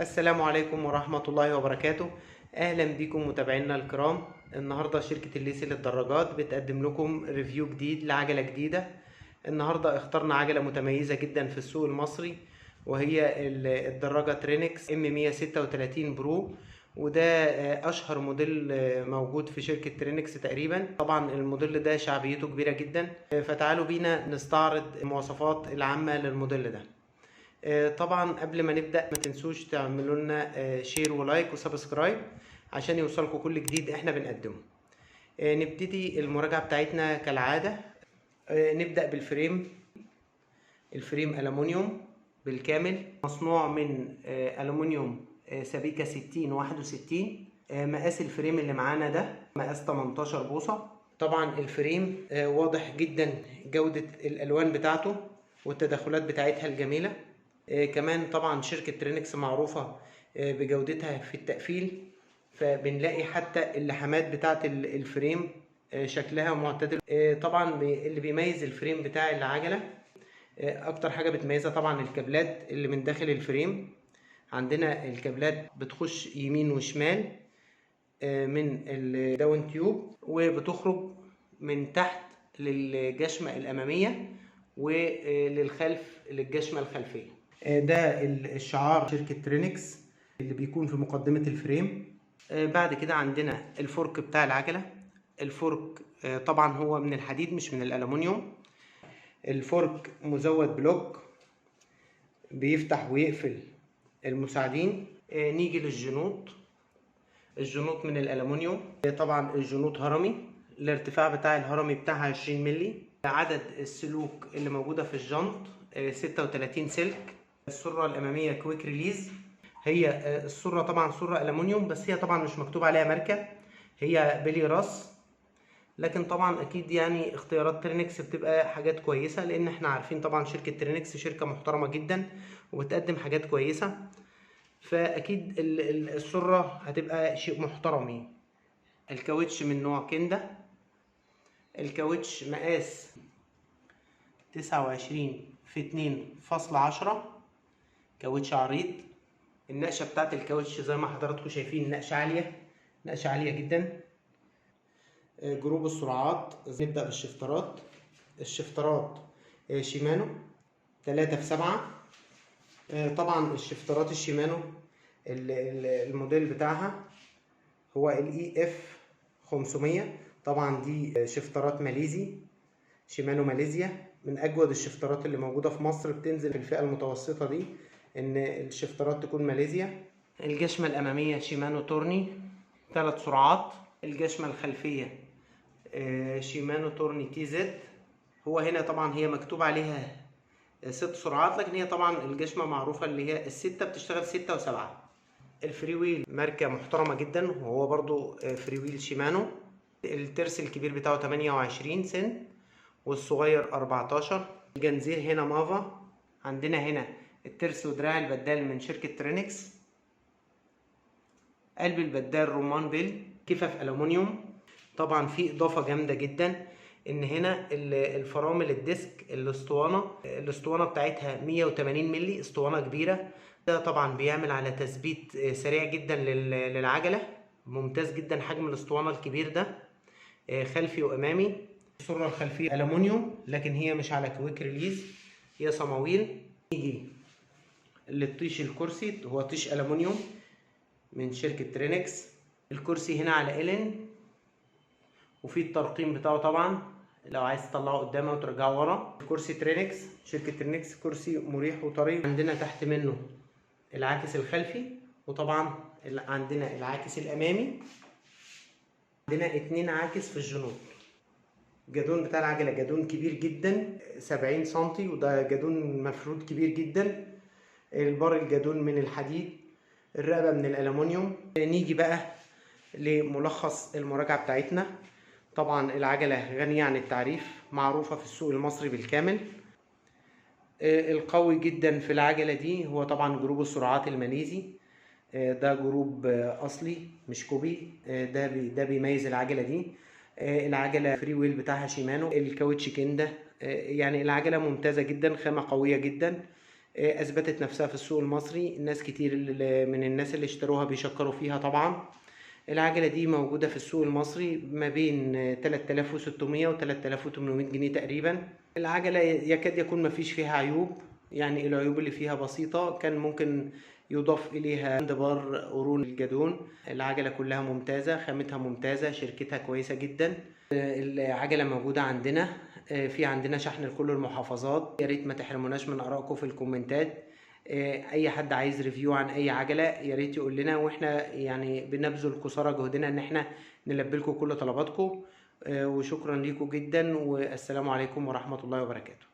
السلام عليكم ورحمة الله وبركاته. أهلا بكم متابعينا الكرام. النهاردة شركة الليسي للدراجات بتقدم لكم review جديد لعجلة جديدة. النهاردة اخترنا عجلة متميزة جدا في السوق المصري، وهي الدراجة ترينكس M 136 Pro، وده اشهر موديل موجود في شركة ترينكس تقريبا. طبعا الموديل ده شعبيته كبيرة جدا، فتعالوا بينا نستعرض المواصفات العامة للموديل ده. طبعا قبل ما نبدأ ما تنسوش تعملوا لنا share و like و subscribe عشان يوصلكم كل جديد احنا بنقدمه. نبتدي المراجعة بتاعتنا كالعادة. نبدأ بال frame. ال frame ألمونيوم بالكامل، مصنوع من ألمونيوم سبيكة 60 61. مقاس ال frame اللي معانا ده مقاس 18 بوصة. طبعا ال frame واضح جدا جودة الألوان بتاعته والتدخلات بتاعتها الجميلة. كمان طبعا شركة ترينكس معروفة بجودتها في التقفيل، فبنلاقي حتى اللحامات بتاعت ال frame شكلها معتدل. طبعا اللي بيميز ال frame بتاع العجلة، اكتر حاجة بتميزها طبعا الكابلات اللي من داخل ال frame. عندنا الكابلات بتخش يمين وشمال من ال down tube، وبتخرج من تحت للجشمة الأمامية وللخلف للجشمة الخلفية. ده الشعار شركة ترينكس اللي بيكون في مقدمة ال frame. بعد كده عندنا ال fork بتاع العجلة. ال fork طبعا هو من الحديد مش من الألمونيوم. ال fork مزود ب lock بيفتح ويقفل المساعدين. نيجي للجنوط. الجنوط من الألمونيوم. طبعا الجنوط هرمي، الارتفاع بتاع الهرمي بتاعها 20 ملي. عدد السلوك اللي موجودة في الجنط 36 سلك. السرة الأمامية quick release. هي السرة طبعا سرة ألمونيوم، بس هي طبعا مش مكتوب عليها ماركة، هي بلي راس، لكن طبعا اكيد يعني اختيارات ترينكس بتبقى حاجات كويسة، لان احنا عارفين طبعا شركة ترينكس شركة محترمة جدا وبتقدم حاجات كويسة، فاكيد السرة هتبقى شيء محترم يعني. الكاوتش من نوع كندا. الكاوتش مقاس 29 في 2.10، كاوتش عريض. النقشة بتاعت الكاوتش زي ما حضراتكم شايفين نقشة عالية، نقشة عالية جدا. group السرعات، نبدأ بالشفترات. الشفترات شيمانو 3 في 7. طبعا الشفترات الشيمانو الموديل بتاعها هو ال EF 500. طبعا دي شفترات ماليزي، شيمانو ماليزيا، من اجود الشفترات اللي موجودة في مصر، بتنزل في الفئة المتوسطة دي ان الشفترات تكون ماليزيا. الجشمه الامامية شيمانو تورني 3 سرعات. الجشمه الخلفية شيمانو تورني TZ. هو هنا طبعا هي مكتوب عليها 6 سرعات، لكن هي طبعا الجشمه معروفة اللي هي الستة، بتشتغل 6 و7. ال free wheel ماركة محترمه جدا، وهو برضو free wheel شيمانو. الترس الكبير بتاعه 28 سن والصغير 14. الجنزير هنا مافا. عندنا هنا الترس ودراع البدال من شركة ترينكس. قلب البدال رمان بلي، كفف ألمونيوم. طبعا في إضافة جامدة جدا إن هنا الفرامل ال disc، الاسطوانة بتاعتها 180 ملي، اسطوانة كبيرة. ده طبعا بيعمل على تثبيت سريع جدا للعجلة، ممتاز جدا حجم الاسطوانة الكبير ده، خلفي وأمامي. السرة الخلفية ألمونيوم، لكن هي مش على quick release، هي صماويل. نيجي للطيش الكرسي، هو طيش ألمونيوم من شركة ترينكس. الكرسي هنا على إلين، وفي الترقيم بتاعه طبعا لو عايز تطلعه قدامه وترجعه ورا. كرسي ترينكس، شركة ترينكس، كرسي مريح وطري. عندنا تحت منه العاكس الخلفي، وطبعا عندنا العاكس الأمامي. عندنا 2 عاكس في الجنوط. الجدون بتاع العجلة جدون كبير جدا 70 سنتي، وده جدون مفروض كبير جدا. البار الجدون من الحديد، الرقبة من الألمونيوم. نيجي بقى لملخص المراجعة بتاعتنا. طبعا العجلة غنية عن التعريف، معروفة في السوق المصري بالكامل. القوي جدا في العجلة دي هو طبعا group السرعات الماليزي. ده group أصلي مش copy. ده بيميز العجلة دي. العجلة free wheel بتاعها شيمانو، الكاوتش كندا. يعني العجلة ممتازة جدا، خامة قوية جدا. اثبتت نفسها في السوق المصري، ناس كتير من الناس اللي اشتروها بيشكروا فيها. طبعا العجلة دي موجودة في السوق المصري ما بين 3600 و 3800 جنيه تقريبا. العجلة يكاد يكون ما فيش فيها عيوب، يعني العيوب اللي فيها بسيطة، كان ممكن يضاف إليها handlebar قرون الجدون. العجلة كلها ممتازة، خامتها ممتازة، شركتها كويسة جدا. العجلة موجودة عندنا، في عندنا شحن لكل المحافظات. يا ريت ما تحرموناش من آرائكم في الكومنتات. اي حد عايز review عن اي عجله يا ريت يقول لنا، واحنا يعني بنبذل قصارى جهدنا ان احنا نلبي لكم كل طلباتكم. وشكرا ليكم جدا، والسلام عليكم ورحمه الله وبركاته.